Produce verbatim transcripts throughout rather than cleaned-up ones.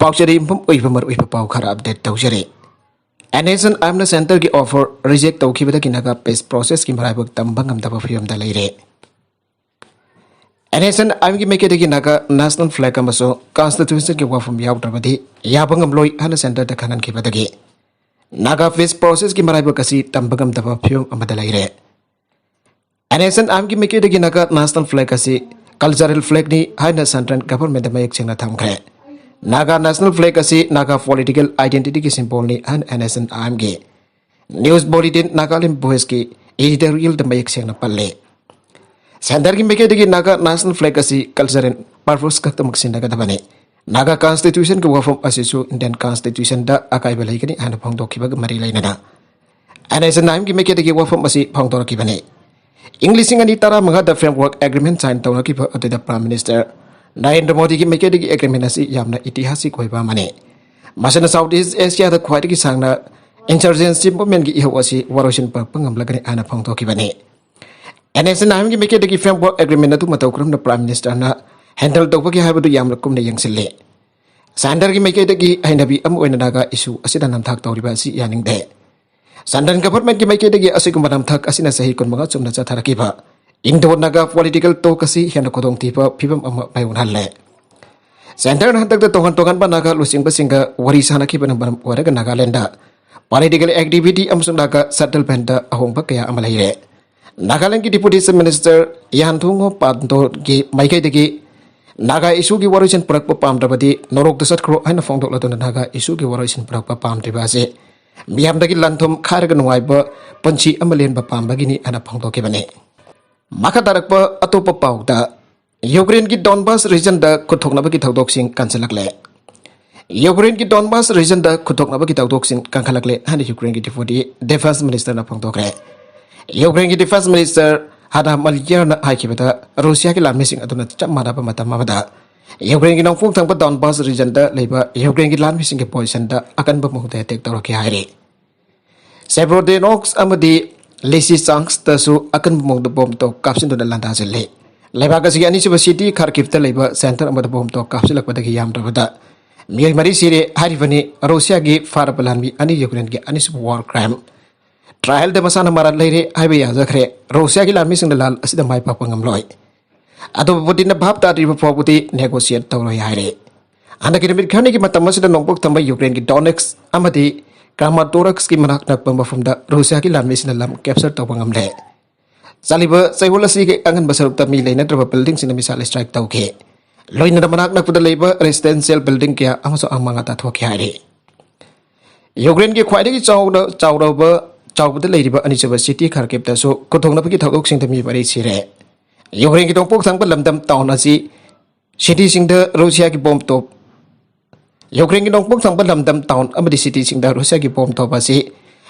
ꯄꯥꯎꯆꯦꯔꯤ ꯌꯨꯝꯐꯝ ꯑꯣꯏꯕ ꯃꯔꯨꯑꯣꯏꯕ ꯄꯥꯎ ꯈꯔ ꯑꯞꯗꯦꯠ ꯇꯧꯖꯔꯤ꯫ ꯑꯦꯟ ꯑꯦꯁ ꯑꯦꯟ ꯑꯥꯏ ꯑꯦꯝꯅ ꯁꯦꯟꯇꯔꯒꯤ ꯑꯣꯐꯔ ꯔꯤꯖꯦꯛ ꯇꯧꯈꯤꯕꯗꯒꯤ ꯅꯥꯒꯥ ꯄꯤꯁ ꯄ꯭ꯔꯣꯁꯦꯁꯀꯤ ꯃꯔꯥꯏꯕꯛ ꯇꯝꯕ ꯉꯝꯗꯕ ꯐꯤꯕꯝꯗ ꯂꯩꯔꯦ꯫ ꯑꯦꯟ ꯑꯦꯁ ꯑꯦꯟ ꯑꯥꯏ ꯑꯦꯝꯒꯤ ꯃꯥꯏꯀꯩꯗꯒꯤ ꯅꯥꯒꯥ ꯅꯦꯁꯅꯦꯜ ꯐ꯭ꯂꯦꯒ ꯑꯃꯁꯨꯡ ꯀꯟꯁꯇꯤꯇ꯭ꯌꯨꯁꯟꯒꯤ ꯋꯥꯐꯝ ꯌꯥꯎꯗ꯭ꯔꯕꯗꯤ ꯌꯥꯕ ꯉꯝꯂꯣꯏ ꯍꯥꯏꯅ ꯁꯦꯟꯇꯔꯗ ꯈꯪꯍꯟꯈꯤꯕꯗꯒꯤ ꯅꯥꯒꯥ ꯄꯤꯁ ꯄ꯭ꯔꯣꯁꯦꯁꯀꯤ ꯃꯔꯥꯏꯕꯛ ꯑꯁꯤ ꯇꯝꯕ ꯉꯝꯗꯕ ꯐꯤꯕꯝ ꯑꯃꯗ ꯂꯩꯔꯦ꯫ ꯑꯦꯟ ꯑꯦꯁ ꯑꯦꯟ ꯑꯥꯏ ꯑꯦꯝꯒꯤ ꯃꯥꯏꯀꯩꯗꯒꯤ ꯅꯥꯒꯥ ꯅꯦꯁꯅꯦꯜ ꯐ꯭ꯂꯦꯒ ꯑꯁꯤ ꯀꯜꯆꯔꯦꯜ ꯐ꯭ꯂꯦꯒꯅꯤ ꯍꯥꯏꯅ ꯁꯦꯟꯇ꯭ꯔꯦꯜ ꯒꯚꯔꯟꯃꯦꯟꯠꯇ ꯃꯌꯦꯛ ꯁꯦꯡꯅ ꯊꯝꯈ꯭ꯔꯦ꯫ ꯅꯥꯒꯥ ꯅꯦꯁꯅꯦꯜ ꯐ꯭ꯂꯦꯒ ꯑꯁꯤ ꯅꯥꯒꯥ ꯄꯣꯂꯤꯇꯤꯀꯦꯜ ꯑꯥꯏꯗꯦꯟꯇꯤꯇꯤꯒꯤ ꯁꯤꯝꯕꯣꯜꯅꯤ ꯍꯥꯏꯅ ꯑꯦꯟ ꯑꯦꯁ ꯑꯦꯟ ꯑꯥꯏ ꯑꯦꯝꯒꯤ ꯅ꯭ꯌꯨꯁ ꯕꯨꯂꯦꯇꯤꯟ ꯅꯥꯒꯥꯂꯦꯟ ꯚꯣꯏꯁꯀꯤ ꯏꯗꯤꯇꯣꯔꯤꯌꯦꯜꯗ ꯃꯌꯦꯛ ꯁꯦꯡꯅ ꯄꯜꯂꯤ꯫ ꯁꯦꯟꯇꯔꯒꯤ ꯃꯥꯏꯀꯩꯗꯒꯤ ꯅꯥꯒꯥ ꯅꯦꯁꯅꯦꯜ ꯐ꯭ꯂꯦꯒ ꯑꯁꯤ ꯀꯜꯆꯔꯦꯜ ꯄꯔꯄꯁ ꯈꯛꯇꯃꯛ ꯁꯤꯖꯤꯟꯅꯒꯗꯕꯅꯤ꯫ ꯅꯥꯒꯥ ꯀꯟꯁꯇꯤꯇ꯭ꯌꯨꯁꯟꯒꯤ ꯋꯥꯐꯝ ꯑꯁꯤꯁꯨ ꯏꯟꯗꯤꯌꯟ ꯀꯟꯁꯇꯤꯇ꯭ꯌꯨꯁꯟꯗ ꯑꯀꯥꯏꯕ ꯂꯩꯒꯅꯤ ꯍꯥꯏꯅ ꯐꯣꯡꯗꯣꯛꯈꯤꯕꯒ ꯃꯔꯤ ꯂꯩꯅꯅ ꯑꯦꯟ ꯑꯦꯁ ꯑꯦꯟ ꯑꯥꯏ ꯑꯦꯝꯒꯤ ꯃꯥꯏꯀꯩꯗꯒꯤ ꯋꯥꯐꯝ ꯑꯁꯤ ꯐꯣꯡꯗꯣꯔꯛꯈꯤꯕꯅꯤ꯫ ꯏꯪ ꯂꯤꯁꯤꯡ ꯑꯅꯤ ꯇꯔꯥꯃꯉꯥꯗ ꯐ꯭ꯔꯦꯝꯋꯔꯛ ꯑꯦꯒ꯭ꯔꯤꯃꯦꯟ ꯁꯥꯏꯟ ꯇꯧꯅꯈꯤꯕ ꯑꯗꯨꯗ ꯄ꯭ꯔꯥꯏꯝ ꯃꯤꯅꯤꯁꯇꯔ ꯅꯔꯦꯟꯗ꯭ꯔ ꯃꯣꯗꯤꯒꯤ ꯃꯥꯏꯀꯩꯗꯒꯤ ꯑꯦꯒ꯭ꯔꯤꯃꯦꯟ ꯑꯁꯤ ꯌꯥꯝꯅ ꯏꯇꯤꯍꯥꯁꯤꯛ ꯑꯣꯏꯕ ꯑꯃꯅꯤ꯫ ꯃꯁꯤꯅ ꯁꯥꯎꯠ ꯏꯁ ꯑꯦꯁꯤꯌꯥꯗ ꯈ꯭ꯋꯥꯏꯗꯒꯤ ꯁꯥꯡꯅ ꯏꯟꯁꯔꯖꯦꯟꯁꯤ ꯃꯨꯚꯃꯦꯟꯒꯤ ꯏꯍꯧ ꯑꯁꯤ ꯋꯥꯔꯣꯏꯁꯤꯟ ꯄꯨꯔꯛꯄ ꯉꯝꯂꯒꯅꯤ ꯍꯥꯏꯅ ꯐꯣꯡꯗꯣꯛꯈꯤꯕꯅꯤ꯫ ꯑꯦꯟ ꯑꯦꯁ ꯑꯦꯟ ꯑꯥꯏ ꯑꯦꯝꯒꯤ ꯃꯥꯏꯀꯩꯗꯒꯤ ꯐ꯭ꯔꯦꯝꯋꯔꯛ ꯑꯦꯒ꯭ꯔꯤꯃꯦꯟ ꯑꯗꯨ ꯃꯇꯧ ꯀꯔꯝꯅ ꯄ꯭ꯔꯥꯏꯝ ꯃꯤꯅꯤꯁꯇꯔꯅ ꯍꯦꯟꯗꯜ ꯇꯧꯕꯒꯦ ꯍꯥꯏꯕꯗꯨ ꯌꯥꯝꯅ ꯀꯨꯞꯅ ꯌꯦꯡꯁꯤꯜꯂꯤ꯫ ꯁꯦꯟꯇꯔꯒꯤ ꯃꯥꯏꯀꯩꯗꯒꯤ ꯍꯩꯅꯕꯤ ꯑꯃ ꯑꯣꯏꯅ ꯅꯥꯒꯥ ꯏꯁꯨ ꯑꯁꯤꯗ ꯅꯝꯊꯥꯛ ꯇꯧꯔꯤꯕ ꯑꯁꯤ ꯌꯥꯅꯤꯡꯗꯦ꯫ ꯁꯦꯟꯇ꯭ꯔꯦꯜ ꯒꯚꯔꯟꯃꯦꯟꯠꯀꯤ ꯃꯥꯏꯀꯩꯗꯒꯤ ꯑꯁꯤꯒꯨꯝꯕ ꯅꯝꯊꯥꯛ ꯑꯁꯤꯅ ꯆꯍꯤ ꯀꯨꯟꯃꯉꯥ ꯆꯨꯝꯅ ꯆꯠꯊꯔꯛꯈꯤꯕ ꯏꯟꯗꯣ ꯅꯥꯒꯥ ꯄꯣꯂꯤꯇꯤꯀꯦꯜ ꯇꯣꯛ ꯑꯁꯤ ꯍꯦꯟꯅ ꯈꯨꯗꯣꯡꯊꯤꯕ ꯐꯤꯕꯝ ꯑꯃ ꯃꯥꯌꯣꯛꯅꯍꯜꯂꯦ꯫ ꯁꯦꯟꯇꯔꯅ ꯍꯟꯗꯛꯇ ꯇꯣꯉꯥꯟ ꯇꯣꯉꯥꯟꯕ ꯅꯥꯒꯥ ꯂꯨꯆꯤꯡꯕꯁꯤꯡꯒ ꯋꯥꯔꯤ ꯁꯥꯅꯈꯤꯕꯅ ꯃꯔꯝ ꯑꯣꯏꯔꯒ ꯅꯥꯒꯥꯂꯦꯟꯗ ꯄꯣꯂꯤꯇꯤꯀꯦꯜ ꯑꯦꯛꯇꯤꯚꯤꯇꯤ ꯑꯃꯁꯨꯡ ꯅꯥꯒꯥ ꯁꯦꯇꯜꯃꯦꯟꯠꯇ ꯑꯍꯣꯡꯕ ꯀꯌꯥ ꯑꯃ ꯂꯩꯔꯦ꯫ ꯅꯥꯒꯥꯂꯦꯟꯒꯤ ꯗꯤꯄꯨꯇꯤ ꯆꯤꯐ ꯃꯤꯅꯤꯁꯇꯔ ꯌꯥꯟꯊꯨꯉꯣ ꯄꯥꯟꯗꯣꯒꯤ ꯃꯥꯏꯀꯩꯗꯒꯤ ꯅꯥꯒꯥ ꯏꯁꯨꯒꯤ ꯋꯥꯔꯣꯏꯁꯤꯟ ꯄꯨꯔꯛꯄ ꯄꯥꯝꯗ꯭ꯔꯕꯗꯤ ꯅꯣꯔꯣꯛꯇ ꯆꯠꯈ꯭ꯔꯣ ꯍꯥꯏꯅ ꯐꯣꯡꯗꯣꯛꯂꯗꯨꯅ ꯅꯥꯒꯥ ꯏꯁꯨꯒꯤ ꯋꯥꯔꯣꯏꯁꯤꯟ ꯄꯨꯔꯛꯄ ꯄꯥꯝꯗ꯭ꯔꯤꯕ ꯑꯁꯤ ꯃꯤꯌꯥꯝꯗꯒꯤ ꯂꯟ ꯊꯨꯝ ꯈꯥꯏꯔꯒ ꯅꯨꯡꯉꯥꯏꯕ ꯄꯨꯟꯁꯤ ꯑꯃ ꯂꯦꯟꯕ ꯄꯥꯝꯕꯒꯤꯅꯤ ꯍꯥꯏꯅ ꯐꯣꯡꯗꯣꯛꯈꯤꯕꯅꯤ꯫ ꯃꯈꯥ ꯇꯥꯔꯛꯄ ꯑꯇꯣꯞꯄ ꯄꯥꯎꯗ, ꯌꯨꯀ꯭ꯔꯦꯟꯒꯤ ꯗꯣꯟꯕꯥꯁ ꯔꯤꯖꯟꯗ ꯈꯨꯠꯊꯣꯛꯅꯕꯒꯤ ꯊꯧꯗꯣꯛꯁꯤꯡ ꯀꯟꯁꯤꯜꯂꯛꯂꯦ꯫ ꯌꯨꯀ꯭ꯔꯦꯟꯒꯤ ꯗꯣꯟꯕꯥꯁ ꯔꯤꯖꯟꯗ ꯈꯨꯠꯊꯣꯛꯅꯕꯒꯤ ꯊꯧꯗꯣꯛꯁꯤꯡ ꯀꯟꯈꯠꯂꯛꯂꯦ ꯍꯥꯏꯅ ꯌꯨꯀ꯭ꯔꯦꯟꯒꯤ ꯗꯤꯄꯨꯇꯤ ꯗꯤꯐꯦꯟꯁ ꯃꯤꯅꯤꯁꯇꯔꯅ ꯐꯣꯡꯗꯣꯛꯈ꯭ꯔꯦ꯫ ꯌꯨꯀ꯭ꯔꯦꯟꯒꯤ ꯗꯤꯐꯦꯟꯁ ꯃꯤꯅꯤꯁꯇꯔ ꯍꯥꯅꯥ ꯃꯥꯂꯤꯌꯔꯅ ꯍꯥꯏꯈꯤꯕꯗ, ꯔꯨꯁꯤꯌꯥꯒꯤ ꯂꯥꯟꯃꯤꯁꯤꯡ ꯑꯗꯨꯅ ꯆꯞ ꯃꯥꯟꯅꯕ ꯃꯇꯝ ꯑꯃꯗ ꯌꯨꯀ꯭ꯔꯦꯟꯒꯤ ꯅꯣꯡꯄꯣꯛ ꯊꯪꯕ ꯗꯣꯟꯕꯥꯁ ꯔꯤꯖꯟꯗ ꯂꯩꯕ ꯌꯨꯀ꯭ꯔꯦꯟꯒꯤ ꯂꯥꯟꯃꯤꯁꯤꯡꯒꯤ ꯄꯣꯖꯤꯁꯟꯗ ꯑꯀꯟꯕ ꯃꯑꯣꯡꯗ ꯑꯦꯇꯦꯛ ꯇꯧꯔꯛꯈꯤ ꯍꯥꯏꯔꯤ꯫ ꯁꯦꯕ꯭ꯔꯣꯗꯦꯅꯣꯛꯁ ꯑꯃꯗꯤ ꯂꯤꯁꯤꯆꯥꯟꯁꯇꯁꯨ ꯑꯀꯟꯕ ꯃꯑꯣꯡꯗ ꯕꯣꯝ ꯇꯣꯞ ꯀꯥꯞꯁꯤꯟꯗꯨꯅ ꯂꯥꯟꯗꯥꯁꯤꯜꯂꯤ꯫ ꯂꯩꯕꯥꯛ ꯑꯁꯤꯒꯤ ꯑꯅꯤꯁꯨꯕ ꯁꯤꯇꯤ ꯈꯥꯔꯀꯤꯚꯇ ꯂꯩꯕ ꯁꯦꯟꯇꯔ ꯑꯃꯗ ꯕꯣꯝ ꯇꯣꯞ ꯀꯥꯞꯁꯤꯜꯂꯛꯄꯗꯒꯤ ꯌꯥꯝꯗ꯭ꯔꯕꯗ ꯃꯤꯑꯣꯏ ꯃꯔꯤ ꯁꯤꯔꯦ ꯍꯥꯏꯔꯤꯕꯅꯤ ꯔꯨꯁꯤꯌꯥꯒꯤ ꯐꯥꯔꯕ ꯂꯥꯟꯃꯤ ꯑꯅꯤꯒꯤ ꯌꯨꯀ꯭ꯔꯦꯟꯒꯤ ꯑꯅꯤꯁꯨꯕ ꯋꯥꯔ ꯀ꯭ꯔꯥꯏꯝ ꯇ꯭ꯔꯥꯏꯜꯗ ꯃꯁꯥꯅ ꯃꯔꯥꯜ ꯂꯩꯔꯦ ꯍꯥꯏꯕ ꯌꯥꯖꯈ꯭ꯔꯦ꯫ ꯔꯨꯁꯤꯌꯥꯒꯤ ꯂꯥꯟꯃꯤꯁꯤꯡꯅ ꯂꯥꯟ ꯑꯁꯤꯗ ꯃꯥꯏ ꯄꯥꯛꯄ ꯉꯝꯂꯣꯏ꯫ ꯑꯗꯨꯕꯨ ꯄꯨꯇꯤꯟꯅ ꯚꯥꯞ ꯇꯥꯗ꯭ꯔꯤꯕ ꯐꯥꯎꯕꯗꯤ ꯅꯦꯒꯣꯁꯤꯌꯦꯠ ꯇꯧꯔꯣꯏ ꯍꯥꯏꯔꯦ꯫ ꯍꯟꯗꯛꯀꯤ ꯅꯨꯃꯤꯠ ꯈꯔꯅꯤꯒꯤ ꯃꯇꯝ ꯑꯁꯤꯗ ꯅꯣꯡꯄꯣꯛ ꯊꯪꯕ ꯌꯨꯀ꯭ꯔꯦꯟꯒꯤ ꯗꯣꯅꯦꯠꯁ ꯑꯃꯗꯤ ꯀ꯭ꯔꯥꯃꯥꯇꯣꯔꯛꯁꯀꯤ ꯃꯅꯥꯛ ꯅꯛꯄ ꯃꯐꯝꯗ ꯔꯨꯁꯤꯌꯥꯒꯤ ꯂꯥꯟꯃꯤꯁꯤꯡꯅ ꯂꯝ ꯀꯦꯞꯆꯔ ꯇꯧꯕ ꯉꯝꯂꯦ꯫ ꯆꯠꯂꯤꯕ ꯆꯌꯣꯜ ꯑꯁꯤꯒꯤ ꯑꯉꯟꯕ ꯁꯔꯨꯛꯇ ꯃꯤ ꯂꯩꯅꯗ꯭ꯔꯕ ꯕꯤꯜꯗꯤꯡꯁꯤꯡꯗ ꯃꯤꯁꯥꯏꯜ ꯁ꯭ꯇ꯭ꯔꯥꯏꯛ ꯇꯧꯈꯤ꯫ ꯂꯣꯏꯅꯅ ꯃꯅꯥꯛ ꯅꯛꯄꯗ ꯂꯩꯕ ꯔꯦꯁꯤꯗꯦꯟꯁꯤꯌꯦꯜ ꯕꯤꯜꯗꯤꯡ ꯀꯌꯥ ꯑꯃꯁꯨ ꯑꯃꯥꯡ ꯑꯇꯥ ꯊꯣꯛꯈꯤ ꯍꯥꯏꯔꯤ꯫ ꯌꯨꯀ꯭ꯔꯦꯟꯒꯤ ꯈ꯭ꯋꯥꯏꯗꯒꯤ ꯆꯥꯎꯅ ꯆꯥꯎꯔꯕ ꯆꯥꯎꯕꯗ ꯂꯩꯔꯤꯕ ꯑꯅꯤꯁꯨꯕ ꯁꯤꯇꯤ ꯈꯥꯔꯀꯤꯞꯇꯁꯨ ꯈꯨꯗꯣꯡꯅꯕꯒꯤ ꯊꯧꯗꯣꯛꯁꯤꯡꯗ ꯃꯤ ꯃꯔꯤ ꯁꯤꯔꯦ꯫ ꯌꯨꯀ꯭ꯔꯦꯟꯒꯤ ꯅꯣꯡꯄꯣꯛ ꯊꯪꯕ ꯂꯝꯗꯝ ꯇꯥꯎꯟ ꯑꯁꯤ ꯁꯤꯇꯤꯁꯤꯡꯗ ꯔꯨꯁꯤꯌꯥꯒꯤ ꯕꯣꯝ ꯇꯣꯞ ꯌꯨꯀ꯭ꯔꯦꯟꯒꯤ ꯅꯣꯡꯄꯣꯛ ꯊꯪꯕ ꯂꯝꯗꯝ ꯇꯥꯎꯟ ꯑꯃꯗꯤ ꯁꯤꯇꯤꯁꯤꯡꯗ ꯔꯨꯁꯤꯌꯥꯒꯤ ꯕꯣꯝ ꯊꯧꯕ ꯑꯁꯤ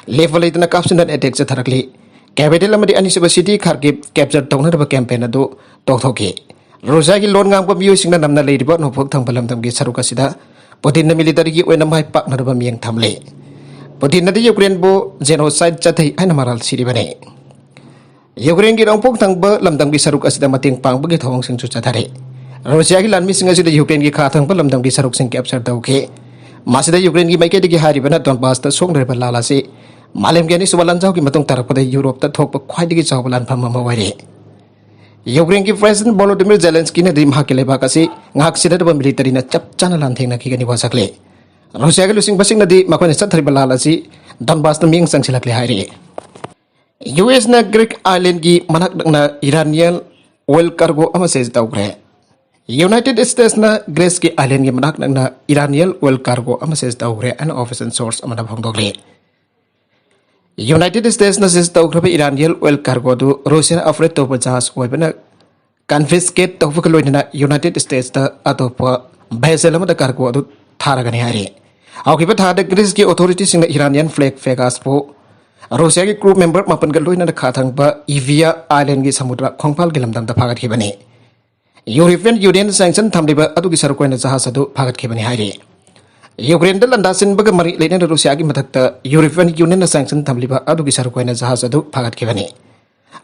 ꯂꯦꯞꯄ ꯂꯩꯇꯅ ꯀꯥꯞꯁꯤꯟꯗꯨꯅ ꯑꯦꯇꯦꯛ ꯆꯠꯊꯔꯛꯂꯤ꯫ ꯀꯦꯄꯤꯇꯦꯜ ꯑꯃꯗꯤ ꯑꯅꯤꯁꯨꯕ ꯁꯤꯇꯤ ꯈꯥꯔꯀꯤꯞ ꯀꯦꯞꯆꯔ ꯇꯧꯅꯅꯕ ꯀꯦꯝꯄꯦꯟ ꯑꯗꯨ ꯇꯣꯛꯊꯣꯛꯈꯤ꯫ ꯔꯨꯁꯤꯌꯥꯒꯤ ꯂꯣꯟ ꯉꯥꯡꯕ ꯃꯤꯑꯣꯏꯁꯤꯡꯅ ꯅꯝꯅ ꯂꯩꯔꯤꯕ ꯅꯣꯡꯄꯣꯛ ꯊꯪꯕ ꯂꯝꯗꯝꯒꯤ ꯁꯔꯨꯛ ꯑꯁꯤꯗ ꯄꯨꯇꯤꯟꯅ ꯃꯤꯂꯤꯇꯔꯤꯒꯤ ꯑꯣꯏꯅ ꯃꯥꯏ ꯄꯥꯛꯅꯅꯕ ꯃꯤꯠꯌꯦꯡ ꯊꯝꯂꯤ꯫ ꯄꯨꯇꯤꯟꯅꯗꯤ ꯌꯨꯀ꯭ꯔꯦꯟꯕꯨ ꯖꯦꯅꯣꯁꯥꯏꯗ ꯆꯠꯊꯩ ꯍꯥꯏꯅ ꯃꯔꯥꯜ ꯁꯤꯔꯤꯕꯅꯤ꯫ ꯌꯨꯀ꯭ꯔꯦꯟꯒꯤ ꯅꯣꯡꯄꯣꯛ ꯊꯪꯕ ꯂꯝꯗꯝꯒꯤ ꯁꯔꯨꯛ ꯑꯁꯤꯗ ꯃꯇꯦꯡ ꯄꯥꯡꯕꯒꯤ ꯊꯧꯑꯣꯡꯁꯤꯡꯁꯨ ꯆꯠꯊꯔꯤ꯫ ꯔꯨꯁꯤꯌꯥꯒꯤ ꯂꯥꯟꯃꯤꯁꯤꯡ ꯑꯁꯤꯗ ꯌꯨꯀ꯭ꯔꯦꯟꯒꯤ ꯈꯥ ꯊꯪꯕ ꯂꯝꯗꯝꯒꯤ ꯁꯔꯨꯛꯁꯤꯡ ꯀꯦꯞꯆꯔ ꯇꯧꯈꯤ꯫ ꯃꯁꯤꯗ ꯌꯨꯀ꯭ꯔꯦꯟꯒꯤ ꯃꯥꯏꯀꯩꯗꯒꯤ ꯍꯥꯏꯔꯤꯕꯅ ꯗꯣꯟꯕꯥꯁꯇ ꯁꯣꯛꯅꯔꯤꯕ ꯂꯥꯟ ꯑꯁꯤ ꯃꯥꯂꯦꯝꯒꯤ ꯑꯅꯤꯁꯨꯕ ꯂꯥꯟꯖꯥꯎꯒꯤ ꯃꯇꯨꯡ ꯇꯥꯔꯛꯄꯗ ꯌꯨꯔꯣꯞꯇ ꯊꯣꯛꯄ ꯈ꯭ꯋꯥꯏꯗꯒꯤ ꯆꯥꯎꯕ ꯂꯥꯟꯐꯝ ꯑꯃ ꯑꯣꯏꯔꯤ꯫ ꯌꯨꯀ꯭ꯔꯦꯟꯒꯤ ꯄ꯭ꯔꯦꯁꯤꯗꯦꯟꯠ ꯚꯣꯂꯣꯗꯤꯃꯤꯔ ꯖꯦꯂꯦꯟꯁꯀꯤꯅꯗꯤ ꯃꯍꯥꯛꯀꯤ ꯂꯩꯕꯥꯛ ꯑꯁꯤ ꯉꯥꯛ ꯁꯦꯟꯅꯔꯕ ꯃꯤꯂꯤꯇꯔꯤꯅ ꯆꯞ ꯆꯥꯅ ꯂꯥꯟꯊꯦꯡꯅꯈꯤꯒꯅꯤ ꯋꯥꯁꯛꯂꯤ꯫ ꯔꯨꯁꯤꯌꯥꯒꯤ ꯂꯨꯆꯤꯡꯕꯁꯤꯡꯅꯗꯤ ꯃꯈꯣꯏꯅ ꯆꯠꯊꯔꯤꯕ ꯂꯥꯟ ꯑꯁꯤ ꯗꯣꯟꯕꯥꯁꯇ ꯃꯤꯠꯌꯦꯡ ꯆꯪꯁꯤꯜꯂꯛꯂꯦ ꯍꯥꯏꯔꯤ꯫ ꯌꯨ ꯑꯦꯁꯅ ꯒ꯭ꯔꯤꯛ ꯑꯥꯏꯂꯦꯟꯒꯤ ꯃꯅꯥꯛ ꯅꯛꯅ ꯏꯔꯥꯅꯤꯌꯟ ꯑꯣꯏꯜ ꯀꯥꯔꯒꯣ ꯑꯃ ꯁꯤꯖ ꯇꯧꯈ꯭ꯔꯦ꯫ ꯌꯨꯅꯥꯏꯇꯦꯗ ꯁ꯭ꯇꯦꯠꯁꯅ ꯒ꯭ꯔꯤꯁꯀꯤ ꯑꯥꯏꯂꯦꯟꯒꯤ ꯃꯅꯥꯛ ꯅꯛꯅ ꯏꯔꯥꯅꯤꯌꯟ ꯑꯣꯏꯜ ꯀꯥꯔꯒꯣ ꯑꯃ ꯁꯤꯖ ꯇꯧꯈ꯭ꯔꯦ ꯍꯥꯏꯅ ꯑꯣꯐꯤꯁꯤꯌꯦꯜ ꯁꯣꯔꯁ ꯑꯃꯅ ꯐꯣꯡꯗꯣꯛꯂꯤ꯫ ꯌꯨꯅꯥꯏꯇꯦꯗ ꯁ꯭ꯇꯦꯠꯁꯅ ꯁꯤꯖ ꯇꯧꯈ꯭ꯔꯕ ꯏꯔꯥꯅꯤꯌꯟ ꯑꯣꯏꯜ ꯀꯥꯔꯒꯣ ꯑꯗꯨ ꯔꯨꯁꯤꯌꯥꯅ ꯑꯣꯄꯔꯦꯠ ꯇꯧꯕ ꯖꯍꯥꯖ ꯑꯣꯏꯕꯅ ꯀꯟꯐꯤꯁꯀꯦꯠ ꯇꯧꯕꯒ ꯂꯣꯏꯅꯅ ꯌꯨꯅꯥꯏꯇꯦꯗ ꯁ꯭ꯇꯦꯠꯁꯇ ꯑꯇꯣꯞꯄ ꯚꯦꯁꯦꯜ ꯑꯃꯗ ꯀꯥꯔꯒꯣ ꯑꯗꯨ ꯊꯥꯔꯒꯅꯤ ꯍꯥꯏꯔꯤ꯫ ꯍꯧꯈꯤꯕ ꯊꯥꯗ ꯒ꯭ꯔꯤꯁꯀꯤ ꯑꯣꯊꯣꯔꯤꯇꯤꯁꯤꯡꯅ ꯏꯔꯥꯅꯤꯌꯟ ꯐ꯭ꯂꯦꯒ ꯐꯦꯒꯥꯁꯄꯨ ꯔꯨꯁꯤꯌꯥꯒꯤ ꯀ꯭ꯔꯨ ꯃꯦꯝꯕꯔ ꯃꯥꯄꯟꯒ ꯂꯣꯏꯅꯅ ꯈꯥ ꯊꯪꯕ ꯏꯚꯤꯌꯥ ꯑꯥꯏꯂꯦꯟꯒꯤ ꯁꯃꯨꯗ꯭ꯔ ꯈꯣꯡꯐꯥꯜꯒꯤ ꯂꯝꯗꯝꯗ ꯐꯥꯒꯠꯈꯤꯕꯅꯤ꯫ ꯌꯨꯔꯣꯄꯤꯌꯟ ꯌꯨꯅꯤꯌꯟꯅ ꯁꯦꯡꯁꯟ ꯊꯝꯂꯤꯕ ꯑꯗꯨꯒꯤ ꯁꯔꯨꯛ ꯑꯣꯏꯅ ꯖꯍꯥꯖ ꯑꯗꯨ ꯐꯥꯒꯠꯈꯤꯕꯅꯤ ꯍꯥꯏꯔꯤ꯫ ꯌꯨꯀ꯭ꯔꯦꯟꯗ ꯂꯥꯟꯗꯥꯁꯤꯟꯕꯒ ꯃꯔꯤ ꯂꯩꯅꯅ ꯔꯨꯁꯤꯌꯥꯒꯤ ꯃꯊꯛꯇ ꯌꯨꯔꯣꯄꯤꯌꯟ ꯌꯨꯅꯤꯌꯟꯅ ꯁꯦꯡꯁꯟ ꯊꯝꯂꯤꯕ ꯑꯗꯨꯒꯤ ꯁꯔꯨꯛ ꯑꯣꯏꯅ ꯖꯍꯥꯖ ꯑꯗꯨ ꯐꯥꯒꯠꯈꯤꯕꯅꯤ꯫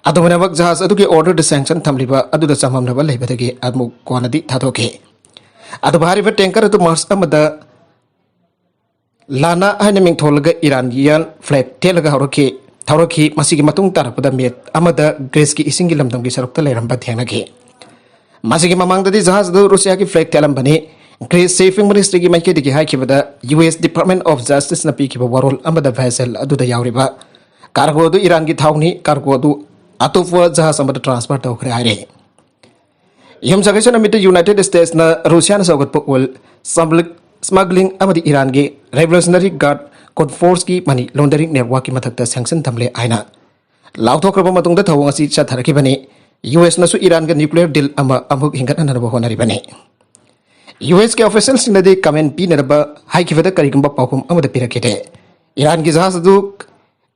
ꯑꯗꯨꯃꯥꯏꯅꯃꯛ ꯖꯍꯥꯖ ꯑꯗꯨꯒꯤ ꯑꯣꯔꯗꯔꯗ ꯁꯦꯡꯁꯟ ꯊꯝꯂꯤꯕ ꯑꯗꯨꯗ ꯆꯃꯝꯅꯕ ꯂꯩꯕꯗꯒꯤ ꯑꯃꯨꯛ ꯀꯣꯟꯅꯗꯤ ꯊꯥꯗꯣꯛꯈꯤ꯫ ꯑꯗꯨꯕꯨ ꯍꯥꯏꯔꯤꯕ ꯇꯦꯡꯀꯔ ꯑꯗꯨ ꯃꯥꯔꯆ ꯑꯃꯗ ꯂꯥꯅꯥ ꯍꯥꯏꯅ ꯃꯤꯡꯊꯣꯜꯂꯒ ꯏꯔꯥꯟꯒꯤ ꯌꯥꯟ ꯐ꯭ꯂꯦꯛ ꯊꯦꯠꯂꯒ ꯍꯧꯔꯛꯈꯤ ꯊꯧꯔꯛꯈꯤ꯫ ꯃꯁꯤꯒꯤ ꯃꯇꯨꯡ ꯇꯥꯔꯛꯄꯗ ꯃꯦꯠ ꯑꯃꯗ ꯒ꯭ꯔꯤꯁꯀꯤ ꯏꯁꯤꯡꯒꯤ ꯂꯝꯗꯝꯒꯤ ꯁꯔꯨꯛꯇ ꯂꯩꯔꯝꯕ ꯊꯦꯡꯅꯈꯤ꯫ ꯃꯁꯤꯒꯤ ꯃꯃꯥꯡꯗꯗꯤ ꯖꯍꯥꯖ ꯑꯗꯨ ꯔꯨꯁꯤꯌꯥꯒꯤ ꯐ꯭ꯂꯦꯛ ꯊꯦꯠꯂꯝꯕꯅꯤ꯫ ꯒ꯭ꯔꯤꯁ ꯁꯦꯐꯤꯡ ꯃꯤꯅꯤꯁꯇ꯭ꯔꯤꯒꯤ ꯃꯥꯏꯀꯩꯗꯒꯤ ꯍꯥꯏꯈꯤꯕꯗ, ꯌꯨ ꯑꯦꯁ ꯗꯤꯄꯥꯔꯠꯃꯦꯟ ꯑꯣꯐ ꯖꯁꯇꯤꯁꯅ ꯄꯤꯈꯤꯕ ꯋꯥꯔꯣꯜ ꯑꯃꯗ ꯚꯦꯁꯦꯜ ꯑꯗꯨꯗ ꯌꯥꯎꯔꯤꯕ ꯀꯥꯔꯒꯣ ꯑꯗꯨ ꯏꯔꯥꯟꯒꯤ ꯊꯥꯎꯅꯤ, ꯀꯥꯔꯒꯣ ꯑꯗꯨ ꯑꯇꯣꯞꯄ ꯖꯍꯥꯖ ꯑꯃꯗ ꯇ꯭ꯔꯥꯟꯁꯐꯔ ꯇꯧꯈ꯭ꯔꯦ ꯍꯥꯏꯔꯦ꯫ ꯌꯨꯝꯁꯀꯩꯁ ꯅꯨꯃꯤꯠꯇ ꯌꯨꯅꯥꯏꯇꯦꯗ ꯁ꯭ꯇꯦꯠꯁꯅ ꯔꯨꯁꯤꯌꯥꯅ ꯁꯧꯒꯠꯄ ꯑꯣꯏꯜ ꯁ꯭ꯃꯒ꯭ꯂꯤꯡ ꯑꯃꯗꯤ ꯏꯔꯥꯟꯒꯤ ꯔꯦꯚꯣꯂꯨꯁꯅꯔꯤ ꯒꯥꯔꯗ ꯀꯣꯗ ꯐꯣꯔꯁꯀꯤ ꯃꯅꯤ ꯂꯣꯟꯗꯔꯤꯡ ꯅꯦꯠꯋꯥꯔꯛꯀꯤ ꯃꯊꯛꯇ ꯁꯦꯡꯁꯟ ꯊꯝꯂꯦ ꯍꯥꯏꯅ ꯂꯥꯎꯊꯣꯛꯈ꯭ꯔꯕ ꯃꯇꯨꯡꯗ ꯊꯧꯑꯣꯡ ꯑꯁꯤ ꯆꯠꯊꯔꯛꯈꯤꯕꯅꯤ꯫ ꯌꯨ ꯑꯦꯁꯅꯁꯨ ꯏꯔꯥꯟꯒ ꯅ꯭ꯌꯨꯀ꯭ꯂꯤꯌꯔ ꯗꯤꯜ ꯑꯃ ꯑꯃꯨꯛ ꯍꯤꯡꯒꯠꯍꯟꯅꯕ ꯍꯣꯠꯅꯔꯤꯕꯅꯤ꯫ ꯌꯨ ꯑꯦꯁꯀꯤ ꯑꯣꯐꯤꯁꯤꯌꯦꯜꯁꯤꯡꯅꯗꯤ ꯀꯃꯦꯟ ꯄꯤꯅꯅꯕ ꯍꯥꯏꯈꯤꯕꯗ ꯀꯔꯤꯒꯨꯝꯕ ꯄꯥꯎꯈꯨꯝ ꯑꯃꯗ ꯄꯤꯔꯛꯈꯤꯗꯦ꯫ ꯏꯔꯥꯟꯒꯤ ꯖꯍꯥꯖ ꯑꯗꯨ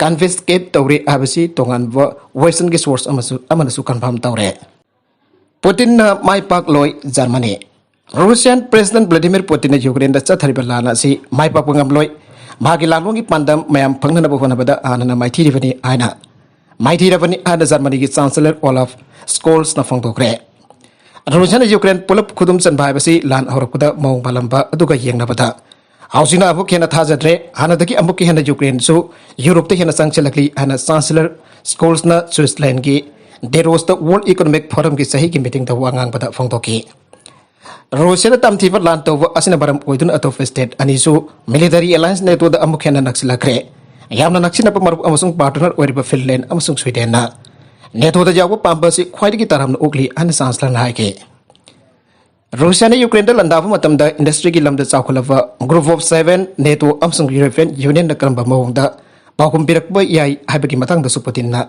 ꯀꯟꯐꯤꯁꯀꯦꯠ ꯇꯧꯔꯦ ꯍꯥꯏꯕꯁꯤ ꯇꯣꯉꯥꯟꯕ ꯋꯦꯁꯇꯔꯟꯒꯤ ꯁꯣꯔꯁ ꯑꯃꯁꯨ ꯑꯃꯅꯁꯨ ꯀꯟꯐꯥꯔꯝ ꯇꯧꯔꯦ꯫ ꯄꯨꯇꯤꯟꯅ ꯃꯥꯏ ꯄꯥꯛꯂꯣꯏ ꯖꯔꯃꯅꯤ꯫ ꯔꯨꯁꯤꯌꯥꯟ ꯄ꯭ꯔꯦꯁꯤꯗꯦꯟꯠ ꯚ꯭ꯂꯥꯗꯤꯃꯤꯔ ꯄꯨꯇꯤꯟꯅ ꯌꯨꯀ꯭ꯔꯦꯟꯗ ꯆꯠꯊꯔꯤꯕ ꯂꯥꯟ ꯑꯁꯤ ꯃꯥꯏ ꯄꯥꯛꯄ ꯉꯝꯂꯣꯏ, ꯃꯍꯥꯛꯀꯤ ꯂꯥꯟꯂꯣꯡꯒꯤ ꯄꯥꯟꯗꯝ ꯃꯌꯥꯝ ꯐꯪꯅꯅꯕ ꯍꯣꯠꯅꯕꯗ ꯍꯥꯟꯅꯅ ꯃꯥꯏꯊꯤꯔꯤꯕꯅꯤ ꯍꯥꯏꯅ ꯃꯥꯏꯊꯤꯔꯕꯅꯤ ꯍꯥꯏꯅ ꯖꯔꯃꯅꯤꯒꯤ ꯆꯥꯟꯁꯦꯂꯔ ꯑꯣꯂꯥꯐ ꯁ꯭ꯀꯣꯜꯁꯅ ꯐꯣꯡꯗꯣꯛꯈ꯭ꯔꯦ꯫ ꯔꯨꯁꯤꯌꯥꯅ ꯌꯨꯀ꯭ꯔꯦꯟ ꯄꯨꯂꯞ ꯈꯨꯗꯨꯝ ꯆꯟꯕ ꯍꯥꯏꯕꯁꯤ ꯂꯥꯟ ꯍꯧꯔꯛꯄꯗ ꯃꯑꯣꯡ ꯃꯥꯜꯂꯝꯕ ꯑꯗꯨꯒ ꯌꯦꯡꯅꯕꯗ ꯍꯧꯖꯤꯛꯅ ꯑꯃꯨꯛ ꯍꯦꯟꯅ ꯊꯥꯖꯗ꯭ꯔꯦ꯫ ꯍꯥꯟꯅꯗꯒꯤ ꯑꯃꯨꯛꯀ ꯍꯦꯟꯅ ꯌꯨꯀ꯭ꯔꯦꯟꯁꯨ ꯌꯨꯔꯣꯞꯇ ꯍꯦꯟꯅ ꯆꯪꯁꯤꯜꯂꯛꯂꯤ ꯍꯥꯏꯅ ꯆꯥꯟꯁꯦꯂꯔ ꯁ꯭ꯀꯣꯜꯁꯅ ꯁ꯭ꯋꯤꯠꯖꯔꯂꯦꯟꯒꯤ ꯗꯦꯔꯣꯁꯇ ꯋꯥꯔꯜꯗ ꯏꯀꯣꯅꯣꯃꯤꯛ ꯐꯣꯔꯝꯒꯤ ꯆꯍꯤꯒꯤ ꯃꯤꯇꯤꯡꯗ ꯋꯥ ꯉꯥꯡꯕꯗ ꯐꯣꯡꯗꯣꯛꯈꯤ꯫ ꯔꯨꯁꯤꯌꯥꯅ ꯇꯝꯊꯤꯕ ꯂꯥꯟ ꯇꯧꯕ ꯑꯁꯤꯅ ꯃꯔꯝ ꯑꯣꯏꯗꯨꯅ ꯑꯇꯣꯞꯄ ꯁ꯭ꯇꯦꯠ ꯑꯅꯤꯁꯨ ꯃꯤꯂꯤꯇꯔꯤ ꯑꯦꯂꯥꯌꯟꯁ ꯅꯦꯇꯣꯗ ꯑꯃꯨꯛ ꯍꯦꯟꯅ ꯅꯛꯁꯤꯜꯂꯛꯈ꯭ꯔꯦ꯫ ꯌꯥꯝꯅ ꯅꯛꯁꯤꯟꯅꯕ ꯃꯔꯨꯞ ꯑꯃꯁꯨꯡ ꯄꯥꯔꯠꯅꯔ ꯑꯣꯏꯔꯤꯕ ꯐꯤꯟꯂꯦꯟ ꯑꯃꯁꯨꯡ ꯁ꯭ꯋꯤꯗꯦꯟꯅ ꯅꯦꯇꯣꯗ ꯌꯥꯎꯕ ꯄꯥꯝꯕ ꯑꯁꯤ ꯈ꯭ꯋꯥꯏꯗꯒꯤ ꯇꯔꯥꯝꯅ ꯑꯣꯛꯂꯤ ꯍꯥꯏꯅ ꯆꯥꯟꯁꯦꯂꯔꯅ ꯍꯥꯏꯈꯤ꯫ ꯔꯨꯁꯤꯌꯥꯅ ꯌꯨꯀ꯭ꯔꯦꯟꯗ ꯂꯥꯟꯗꯥꯕ ꯃꯇꯝꯗ ꯏꯟꯗꯁꯇ꯭ꯔꯤꯒꯤ ꯂꯝꯗ ꯆꯥꯎꯈꯠꯂꯕ ꯒ꯭ꯔꯨꯞ ꯑꯣꯐ ꯁꯦꯚꯦꯟ, ꯅꯦꯇꯣ ꯑꯃꯁꯨꯡ ꯌꯨꯔꯣꯄꯤꯌꯟ ꯌꯨꯅꯤꯌꯟꯅ ꯀꯔꯝꯕ ꯃꯑꯣꯡꯗ ꯄꯥꯎꯈꯨꯝ ꯄꯤꯔꯛꯄ ꯌꯥꯏ ꯍꯥꯏꯕꯒꯤ ꯃꯇꯥꯡꯗꯁꯨ ꯄꯨꯇꯤꯟꯅ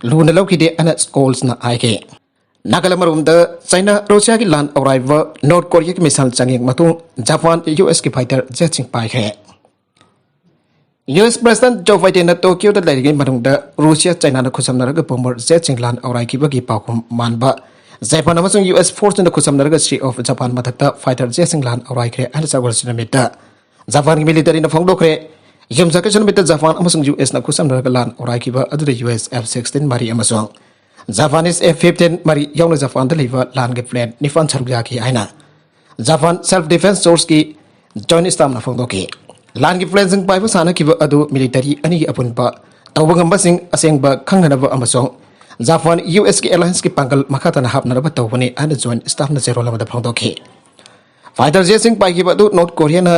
ꯂꯨꯅ ꯂꯧꯈꯤꯗꯦ ꯍꯥꯏꯅ ꯁ꯭ꯀꯣꯜꯁꯅ ꯍꯥꯏꯈꯤ꯫ ꯅꯥꯒꯥꯂꯦꯟ ꯃꯔꯨꯝꯗ ꯆꯩꯅꯥ ꯔꯨꯁꯤꯌꯥꯒꯤ ꯂꯥꯟ ꯑꯧꯔꯥꯏꯕ ꯅꯣꯔꯠ ꯀꯣꯔꯤꯌꯥꯒꯤ ꯃꯤꯁꯥꯏꯜ ꯆꯥꯡꯌꯦꯡ ꯃꯇꯨꯡ ꯖꯄꯥꯟ ꯌꯨ ꯑꯦꯁꯀꯤ ꯐꯥꯏꯇꯔ ꯖꯦꯠꯁꯤꯡ ꯄꯥꯏꯈ꯭ꯔꯦ꯫ ꯌꯨ ꯑꯦꯁ ꯄ꯭ꯔꯦꯁꯤꯗꯦꯟꯠ ꯖꯣ ꯕꯥꯏꯗꯦꯟꯅ ꯇꯣꯀꯤꯌꯣꯗ ꯂꯩꯔꯤꯉꯩ ꯃꯅꯨꯡꯗ ꯔꯨꯁꯤꯌꯥ ꯆꯩꯅꯥꯅ ꯈꯨꯠꯁꯝꯅꯔꯒ ꯕꯣꯝꯕꯔ ꯖꯦꯠꯁꯤꯡ ꯂꯥꯟ ꯑꯧꯔꯥꯏꯈꯤꯕꯒꯤ ꯄꯥꯎꯈꯨꯝ ꯃꯥꯟꯕ ꯖꯄꯥꯟ ꯑꯃꯁꯨꯡ ꯌꯨ ꯑꯦꯁ ꯐꯣꯔꯁꯁꯤꯡꯅ ꯈꯨꯠꯁꯝꯅꯔꯒ ꯁꯤ ꯑꯣꯐ ꯖꯄꯥꯟ ꯃꯊꯛꯇ ꯐꯥꯏꯇꯔ ꯖꯦꯠꯁꯤꯡ ꯂꯥꯟ ꯑꯧꯔꯥꯏꯈ꯭ꯔꯦ ꯍꯥꯏꯅ ꯁꯒꯣꯜꯁꯦꯟ ꯅꯨꯃꯤꯠꯇ ꯖꯄꯥꯟꯒꯤ ꯃꯤꯂꯤꯇꯔꯤꯅ ꯐꯣꯡꯗꯣꯛꯈ꯭ꯔꯦ꯫ ꯌꯨꯝꯁꯀꯩꯁ ꯅꯨꯃꯤꯠꯇ ꯖꯄꯥꯟ ꯑꯃꯁꯨꯡ ꯌꯨ ꯑꯦꯁꯅ ꯈꯨꯠꯁꯝꯅꯔꯒ ꯂꯥꯟ ꯑꯧꯔꯥꯏꯈꯤꯕ ꯑꯗꯨꯗ ꯌꯨ ꯑꯦꯁ ꯑꯦꯐ ꯁꯤꯛꯁꯇꯤꯟ ꯃꯔꯤ ꯑꯃꯁꯨꯡ ꯖꯄꯥꯅꯤꯁ ꯑꯦꯐ ꯐꯤꯐꯇꯤꯟ ꯃꯔꯤ ꯌꯥꯎꯅ ꯖꯄꯥꯟꯗ ꯂꯩꯕ ꯂꯥꯟꯒꯤ ꯄ꯭ꯂꯦꯟ ꯅꯤꯄꯥꯟ ꯁꯔꯨꯛ ꯌꯥꯈꯤ ꯍꯥꯏꯅ Japan Self Defense Force ꯀꯤ Joint Staff ꯅ ꯐꯣꯡꯗꯣꯛꯈꯤ꯫ ꯂꯥꯟꯒꯤ plane ꯁꯤꯡ ꯄꯥꯏꯕ ꯁꯥꯟꯅꯈꯤꯕ ꯑꯗꯨ military ꯑꯅꯤꯒꯤ ꯑꯄꯨꯟꯕ ꯇꯧꯕ ꯉꯝꯕꯁꯤꯡ ꯑꯁꯦꯡꯕ ꯈꯪꯍꯟꯅꯕ ꯑꯃꯁꯨꯡ Japan U S ꯀꯤ alliance ꯀꯤ ꯄꯥꯡꯒꯜ ꯃꯈꯥ ꯇꯥꯅ ꯍꯥꯞꯅꯅꯕ ꯇꯧꯕꯅꯤ ꯍꯥꯏꯅ Joint Staff ꯅ ꯆꯦꯔꯣꯜ ꯑꯃꯗ ꯐꯣꯡꯗꯣꯛꯈꯤ꯫ Fighter jet ꯁꯤꯡ ꯄꯥꯏꯈꯤꯕ ꯑꯗꯨ North Korea ꯅ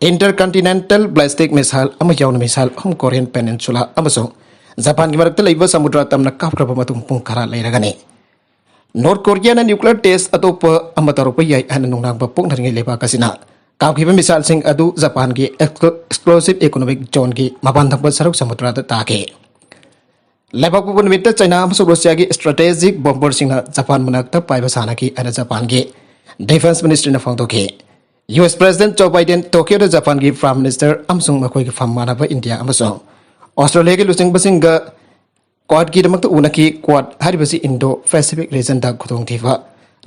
Intercontinental Ballistic Missile ꯑꯃ ꯌꯥꯎꯅ missile ꯑꯍꯨꯝ Korean Peninsula ꯑꯃꯁꯨꯡ ꯖꯄꯥꯟꯒꯤ ꯃꯔꯛꯇ ꯂꯩꯕ ꯁꯃꯨꯗ꯭ꯔ ꯇꯝꯅ ꯀꯥꯞꯈ꯭ꯔꯕ ꯃꯇꯨꯡ ꯄꯨꯡ ꯈꯔ ꯂꯩꯔꯒꯅꯤ꯫ North Korea ꯅ nuclear test ꯑꯇꯣꯞꯄ ꯑꯃ ꯇꯧꯔꯛꯄ ꯌꯥꯏ ꯍꯥꯏꯅ ꯅꯨꯡꯅꯥꯡꯕ ꯄꯣꯛꯅꯔꯤꯉꯩ ꯂꯩꯕꯥꯛ ꯑꯁꯤꯅ ꯀꯥꯞꯈꯤꯕ missile ꯁꯤꯡ ꯑꯗꯨ ꯖꯄꯥꯟꯒꯤ exclu-, exclusive economic zone ꯒꯤ ꯃꯄꯥꯟ ꯊꯪꯕ ꯁꯔꯨꯛ ꯁꯃꯨꯗ꯭ꯔꯗ ꯇꯥꯈꯤ꯫ ꯂꯩꯕꯥꯛꯄꯣꯛꯄ ꯅꯨꯃꯤꯠꯇ ꯆꯥꯏꯅꯥ ꯑꯃꯁꯨꯡ ꯔꯨꯁꯤꯌꯥꯒꯤ strategic bomber ꯁꯤꯡꯅ ꯖꯄꯥꯟ ꯃꯅꯥꯛꯇ ꯄꯥꯏꯕ ꯁꯥꯟꯅꯈꯤ ꯍꯥꯏꯅ ꯖꯄꯥꯟꯒꯤ Defense Ministry ꯅ ꯐꯣꯡꯗꯣꯛꯈꯤ꯫ U S President Joe Biden ꯇꯣꯀꯤꯌꯣꯗ ꯖꯄꯥꯟꯒꯤ Prime Minister ꯑꯃꯁꯨꯡ ꯃꯈꯣꯏꯒꯤ ꯐꯝ ꯃꯥꯟꯅꯕ ꯏꯟꯗꯤꯌꯥ ꯑꯃꯁꯨꯡ ꯑꯣꯁꯇ꯭ꯔꯦꯂꯤꯌꯥꯒꯤ ꯂꯨꯆꯤꯡꯕꯁꯤꯡꯒ Quad ꯀꯤꯗꯃꯛꯇ ꯎꯅꯈꯤ꯫ Quad ꯍꯥꯏꯔꯤꯕꯁꯤ Indo Pacific region ꯗ ꯈꯨꯗꯣꯡꯊꯤꯕ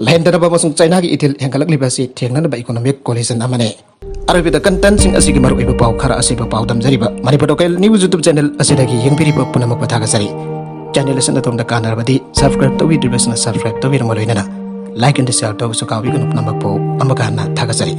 ꯂꯩꯍꯟꯗꯅꯕ ꯑꯃꯁꯨꯡ ꯆꯥꯏꯅꯥꯒꯤ ꯏꯊꯤꯜ ꯍꯦꯟꯒꯠꯂꯛꯂꯤꯕ ꯑꯁꯤ ꯊꯦꯡꯅꯅꯕ economic coalition ꯑꯃꯅꯤ꯫ ꯑꯔꯣꯏꯕꯗ content ꯁꯤꯡ ꯑꯁꯤꯒꯤ ꯃꯔꯨꯑꯣꯏꯕ ꯄꯥꯎ ꯈꯔ ꯑꯁꯤꯕꯨ ꯄꯥꯎ ꯗꯝꯖꯔꯤꯕ Manipur Local News YouTube channel ꯑꯁꯤꯗꯒꯤ ꯌꯦꯡꯕꯤꯔꯤꯕ ꯄꯨꯝꯅꯃꯛꯄꯨ ꯊꯥꯒꯠꯆꯔꯤ꯫ Channel ꯑꯁꯤꯅ ꯑꯗꯣꯝꯗ ꯀꯥꯟꯅꯔꯕꯗꯤ subscribe ꯇꯧꯕꯤꯗ꯭ꯔꯤꯕꯁꯤꯡꯅ subscribe ꯇꯧꯕꯤꯔꯝꯕ ꯂꯣꯏꯅꯅ like and share ꯇꯧꯕꯁꯨ ꯀꯥꯎꯕꯤꯒꯅꯨ꯫ ꯄꯨꯝꯅꯃꯛꯄꯨ ꯑꯃꯨꯛꯀ ꯍꯟꯅ ꯊꯥꯒꯠꯆꯔꯤ꯫